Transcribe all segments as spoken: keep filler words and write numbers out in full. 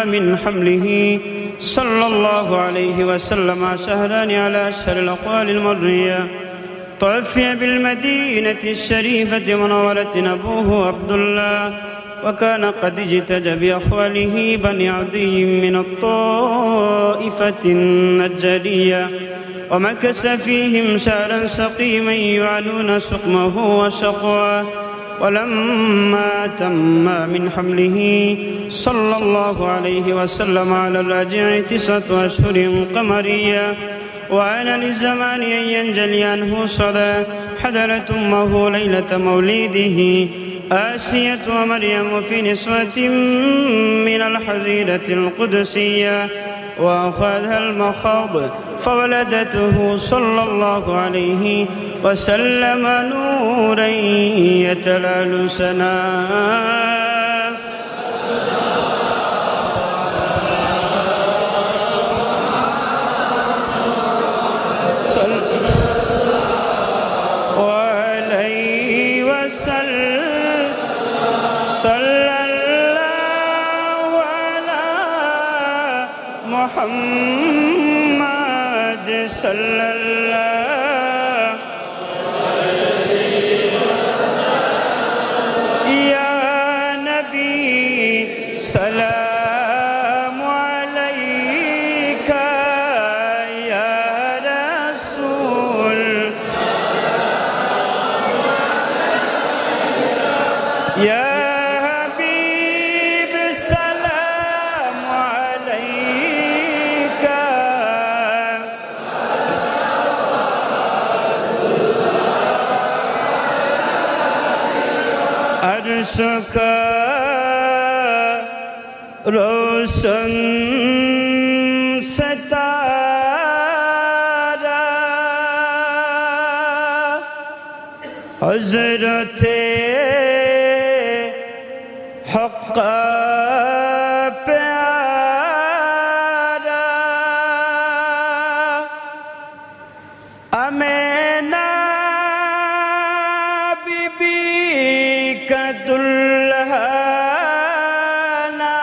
من حمله صلى الله عليه وسلم شهران على أشهر الأقوال المروية. توفي بالمدينة الشريفة المنورة أبوه عبد الله، وكان قد اجتاز بأخواله بني عدي من الطائفة النجارية، ومكث فيهم شهرا سقيما يعانون سقمه وشقواه. ولما تم من حمله صلى الله عليه وسلم على الراجح تسعة أشهر قمرية، وآن للزمان أن ينجلي عنه صدى، حضرت أمه ليلة مولده آسية ومريم في نسوة من الحظيرة القدسية، وأخذها المخاض فولدته صلى الله عليه وسلم نورا يتلألأ سناه. صل-، عليه وسلم، صلى الله على محمد صلى الله. يا نبي سلام عليك، يا رسول، يا حبيب سلام عليك. عرش کا روشن ستارہ، حضرت حق پیارا، آمنہ بی بی کا دلہنا،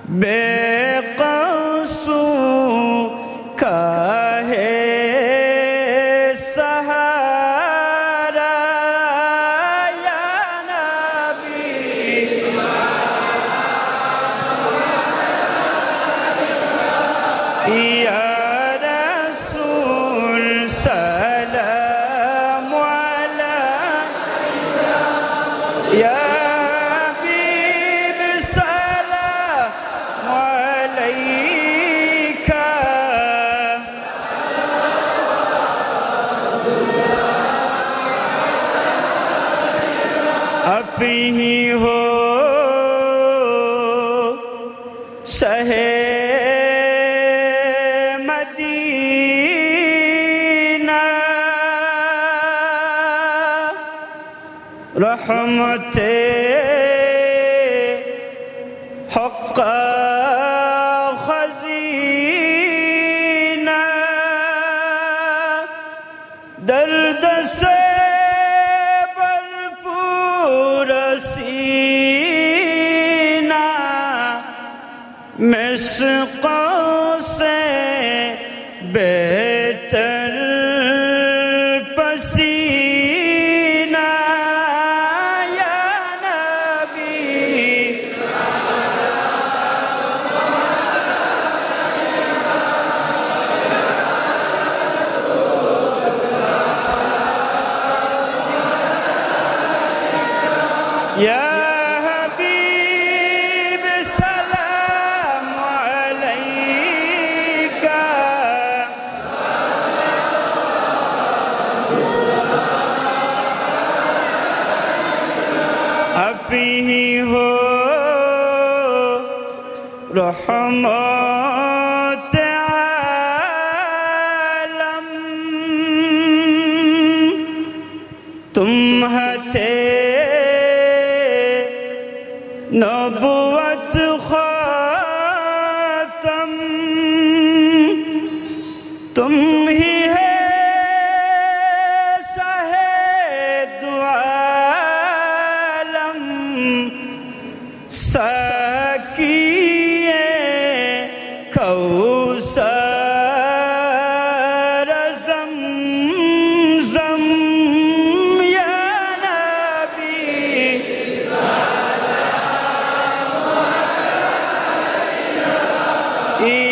بے قصور کا ہے سہارا۔ یا نبی، یا رسول، سلام علیک۔ یا حبیب، سلام علیک۔ آپ ہی ہو شاہ مدینہ، رحمت حق خزینہ، درد سے بھرپور سینہ، مشکوں سے بہتر پسینہ۔ یا نبی، یا حبیب، سلام علیک۔ آپ ہی ہو رحمت عالم، تم ہو تاج نبوت خاتم، تم ہی ہو شاہ دو عالم، سا سقی کوثر زمزم یا نبی،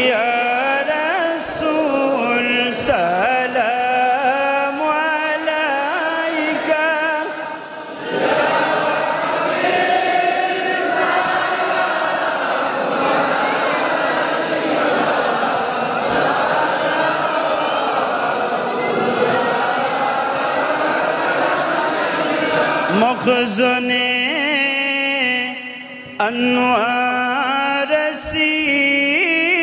یا رسول سلام علیک. مخزن انوار سینا،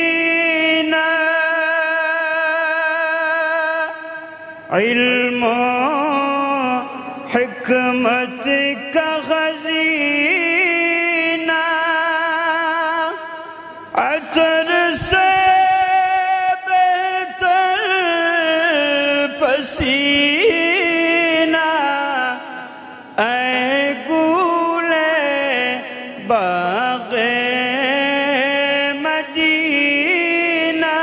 علم و حکمت کا خزینہ، عطر سے بہتر پسینہ، اے گل باغ مدینہ،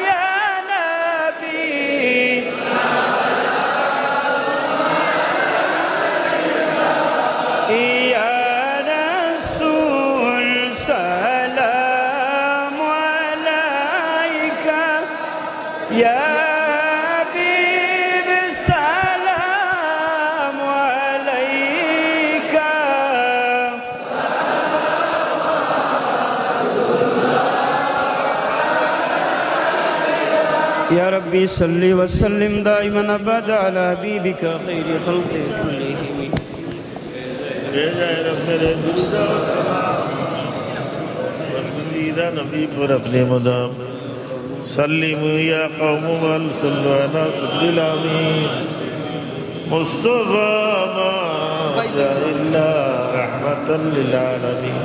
یا نبی، یا رسول سلام علیک، یا حبیب سلام علیک. یا ربی صلی وسلم دائما ابدا علی حبیبک خیر خلق کلہم. برگزیدہ نبی پر اپنے مدام سلموا یا قوم بل صلوا علی صدر الامین مصطفی ما جاء الا رحمة للعالمین.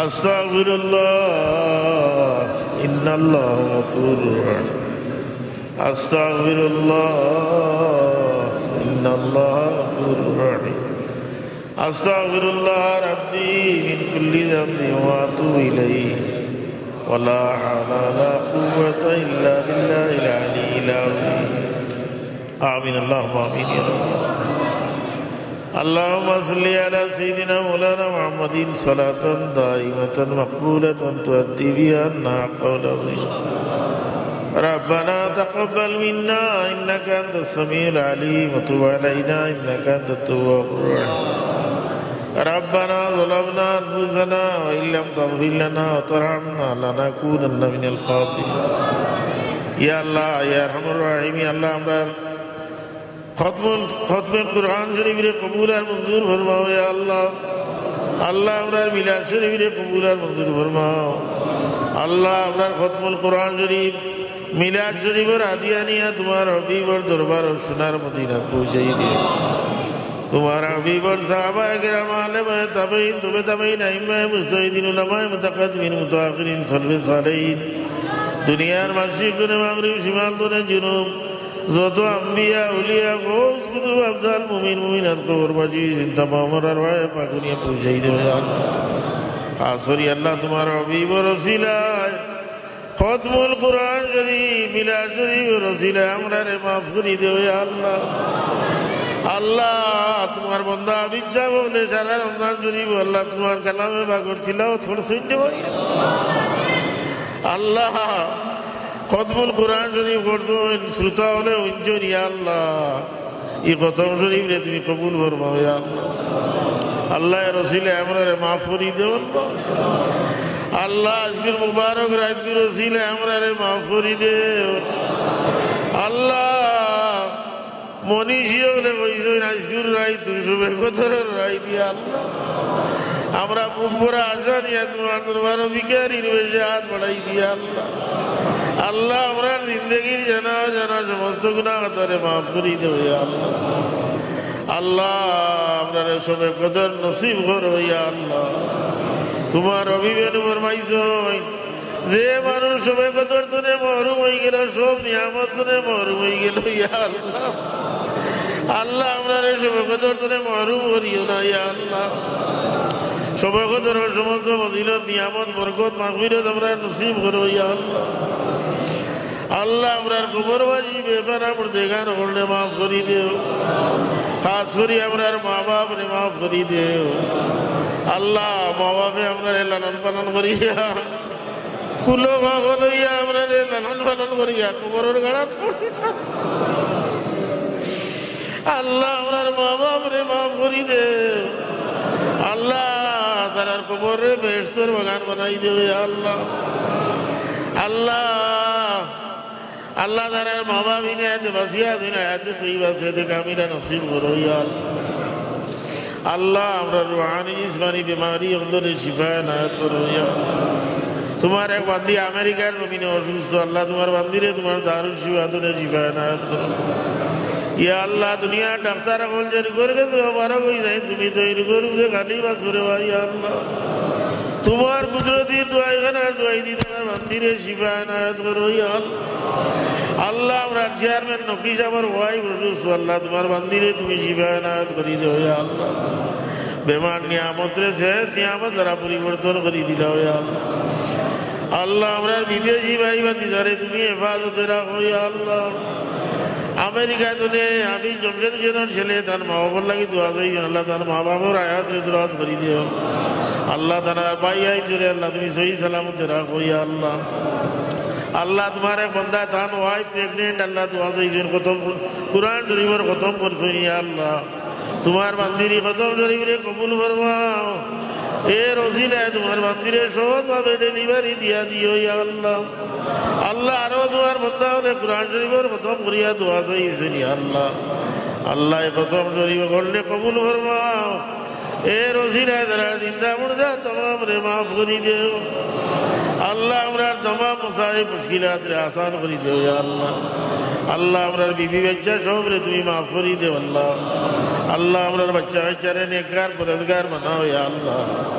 استغفر الله، ان الله غفور رحیم. استغفر الله، ان الله غفور رحیم. استغفر الله ربی من کل ذنب واتوب الیہ. ولا حول ولا قوة الا بالله العلی العظیم. آمین، اللهم آمین یا رب. اللهم صل على سيدنا مولانا محمد صلاة دائمة مقبولة تؤدي بها عنا حق العظيم. ربنا تقبل منا إنك أنت السميع العليم وتب علينا إنك أنت التواب الرحيم. ربنا ظلمنا أنفسنا وإن لم تغفر لنا وترحمنا لنكونن من الخاسرين. ইয়া আল্লাহ, ইয়া আরহামার রাহিমিন, আল্লাহ, আমরার খতমুল, খতমে কোরআন শরীফরে কবুল আর মঞ্জুর ফরমাও, ইয়া আল্লাহ। আল্লাহ, আমরার মিলাদ শরীফরে কবুল আর মঞ্জুর ফরমাও। আল্লাহ, আমরার খতমুল কোরআন শরীফ, মিলাদ শরীফর হাদিয়া নিয়া তুমার হাবিবর দরবার সোনার মদিনাত পৌঁছাই দিও। তুমার হাবিবর সাহাবায়ে কেরাম, আলেমায়ে তাবেঈন, তবে তাবেঈন, আইম্মায়ে মুজতাহিদিন, উলামায়ে মুতাকাদ্দিমিন, মুতাআখিরিন, সলফে সালেহিন, দুনিয়ার মাশরিক তনে মাগরিব, শিমাল তনে জুনুব, যত আম্বিয়া, আউলিয়া, গৌস, কুতুব, আফজাল, মুমিন, মুমিনাত, কবরবাসী, জিন্দা, মারা, রওয়ায়ে পাক নিয়া পৌঁছাই দেও, ইয়া আল্লাহ। খাস করি আল্লাহ, তুমার হাবিবর উসিলায় খতমুল কোরআন শরীফ, মিলাদ শরীফর উসিলায় আমরারে মাফ করি দেও, ইয়া আল্লাহ। আল্লাহ, তুমার বন্দা হাফিজ সাব অকলে সারা রমজান শরীফ, আল্লাহ, তুমার কালামে পাকর তিলাওয়াত করছইন রে ভাই। আল্লাহ, খতমুল কোরআন শরীফ করছইন, শ্রোতা অকলে হুনছইন, ইয়া আল্লাহ, ই খতম শরীফরে তুমি কবুল ফরমাও, ইয়া আল্লাহ। আল্লাহ, এর উসিলায় আমরারে মাফ করি দেও, আল্লাহ। আল্লাহ, আইজকুর মুবারক রাইতকুর উসিলায় আমরারে মাফ করি দেও, আল্লাহ। মনীষী অকলে কইছইন, আইজকুর রাইত শবে কদরর রাইত, ইয়া আল্লাহ। আমরা বুক ভরা আশা নিয়া তুমার দরবারো ভিখারির বেশে আত বাড়াইছি, ইয়া আল্লাহ। আল্লাহ, আমরার জিন্দেগির জানা অজানা সমস্ত গুনাহ খাতারে মাফ করি দেও, ইয়া আল্লাহ। আল্লাহ, আমরারে শবে কদর নসিব করো, ইয়া আল্লাহ। তুমার হাবিবে নু ফরমাইছইন, যে মানুষ শবে কদর তনে মহরুম অইগেল, সব নিয়ামত তনে মহরুম অইগেল, ইয়া আল্লাহ। আল্লাহ, আমরারে শবে কদর তনে মহরুম করিও না, ইয়া আল্লাহ। সবে কদরর সমস্ত ফজিলত, নিয়ামত, বরকত, মাগফিরত আমরারে নসিব করো, ইয়া আল্লাহ। আল্লাহ, আমরার কবরবাসী বেপানা মুর্দেগান অকলরে মাফ করি দেও। খাছ করি আমরার মা-বাফরে মাফ করি দেও। আল্লাহ, মা-বাফে আমরারে লালন-পালন করিয়া, কুলো কাখো লইয়া আমরারে লালন-পালন করিয়া কবরর গাড়াত ছাড়ি দিতা। আল্লাহ, আমরার মা-বাফরে মাফ করি দেও। আল্লাহ, তারার কবররে বেহেশতর বাগান বানাই দেও, ইয়া আল্লাহ। আল্লাহ, আল্লাহ, তারার মা-বাফ ইন হায়াতে বাঁচিয়া আছইন, হায়াতে তৈবা আছে, এতে কামিলা নসিব করো, ইয়া আল্লাহ। আল্লাহ, আমরার রুহানি, জিসমানি বেমারি অকলরে শিফা এনায়েত করো, ইয়া আল্লাহ। তুমার এক বান্দি আমেরিকার জমিনে অসুস্থ, আল্লাহ, তুমার বান্দিরে তুমার দারুশ শিফা থনে শিফা এনায়েত করো। ইয়া আল্লাহ, দুনিয়ার ডাক্তার অকল যে রুগর গেছে মোবারক অই যাইন, তুমি তো ই রুগর উপরে খালি বাসরে ভাই, ইয়া আল্লাহ। তুমার কুদরতি দোয়াই খানার দোয়াই দি তুমার বান্দিরে শিফা এনায়েত করো, ইয়া আল্লাহ। আল্লাহ, আমরার চেয়ারম্যান নকিব সাবর ওয়াইফ অসুস্থ, আল্লাহ, তুমার বান্দিরে তুমি শিফা এনায়েত করি দেও, ইয়া আল্লাহ। বেমার নিয়ামতরে সেহত নিয়ামত দ্বারা পরিবর্তন করি দিলাও, ইয়া আল্লাহ। আল্লাহ, আমরার বিদেশি ভাই ভাতিজারে তুমি হেফাজতে রাখো, ইয়া আল্লাহ। আমেরিকা থনে আমি জমশেদ হোসেনর ছেলে, তান মা-বাফর লাগি দোয়া চাইছি, আল্লাহ, তান মা-বাফর হায়াতরে দরাজ করি দেও। আল্লাহ, তান ভাই আইজরে, আল্লাহ, তুমি সহি সালামতে রাখো, ইয়া আল্লাহ। আল্লাহ, তুমার এক বন্দা, তান ওয়াইফ প্রেগনেন্ট, আল্লাহ, দোয়া চাইছইন, খতম, কুরআন শরীফর খতম করছইন, ইয়া আল্লাহ। তুমার বান্দির ই খতম শরীফরে কবুল ফরমাও। এর ওসিলায় তুমার বান্দিরে সহজভাবে ডেলিভারি দিয়া দিও, ইয়া আল্লাহ। আল্লাহ, আরো তুমার বন্দা অকলে কুরআন শরীফর খতম করিয়া দোয়া চাইছইন, ইয়া আল্লাহ। আল্লাহ, ই খতম শরীফ অকলরে কবুল ফরমাও। এর ওসিলায় যারার জিন্দা মুর্দা তামামরে মাফ করি দেও। আল্লাহ, আমরার তামাম মুসাইব মুশকিলাতরে আসান করি দেও, ইয়া আল্লাহ। আল্লাহ, আমরার বিবি বাচ্চা সবরে তুমি মাফ করি দেও, আল্লাহ। আল্লাহ, আমরার বাচ্চা কাচ্চারে নেককার পরহেজগার বানাও, ইয়া আল্লাহ।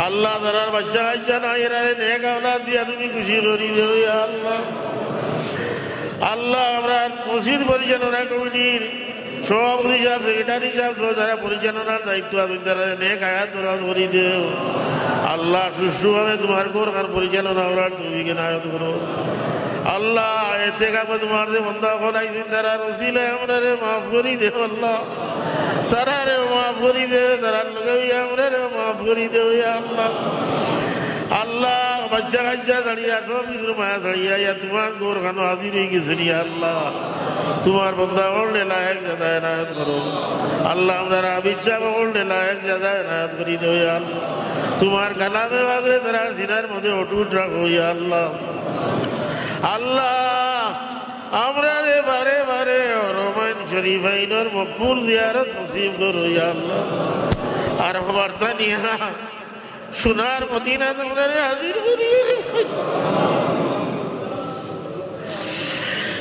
আল্লাহ, যারার বাচ্চা কাচ্চা নাই, এরারে নেক আওলাদ দিয়া তুমি খুশি করি দেও, ইয়া আল্লাহ। আল্লাহ, আমরার মসজিদ পরিচালনা কমিটির সভাপতি সাব, সেক্রেটারি সাব সহ যারা পরিচালনার দায়িত্ব আছইন, তারারে নেক হায়াত দরাজ করি দেও। আল্লাহ, সুষ্ঠুভাবে তুমার ঘরখান পরিচালনা করার তৌফিক এনায়েত করো। আল্লাহ, এতেকাফো তুমার যে বন্দা অকল আইছইন, তারার ওসিলায় আমরারে মাফ করি দেও, আল্লাহ। তারারে মাফ করি দেও, তারার লগে অইয়া আমরারে মাফ করি দেও, ইয়া আল্লাহ। আল্লাহ, বাচ্চা কাচ্চা ছাড়িয়া, সব কিছুর মায়া ছাড়িয়া, ইয়া তুমার ঘরখানো হাজির অই গেছইন, ইয়া আল্লাহ। তুমার বন্দা অকলরে লায়েক জাযা এনায়েত করো। আল্লাহ, আমরার আবিদ সাব অকলরে লায়েক জাযা এনায়েত করি দেও, ইয়া আল্লাহ। তুমার কালামে পাকরে তারার সিনার মধ্যে অটুট রাখো, ইয়া আল্লাহ। আল্লাহ, আমরারে বারে বারে হরমাইন শরীফাইনর মকবুল জিয়ারত নসিব করো, ইয়া আল্লাহ। আর হবার তানিয়া সোনার মদিনাত আমরারে হাজির করিও রে।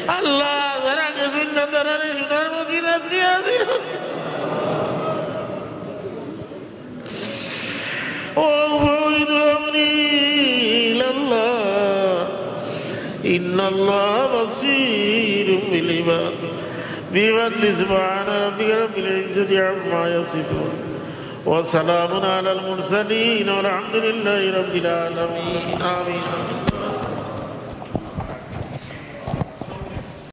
আল্লাহ, যারা গেছইন না, তারারে সোনার মদিনাত নিয়া হাজির করিও। وأفوض أمري إلى الله إن الله بصير بالعباد. بفضل سبحان ربك رب العزة عما يصفون وسلام على المرسلين والحمد لله رب العالمين. آمين.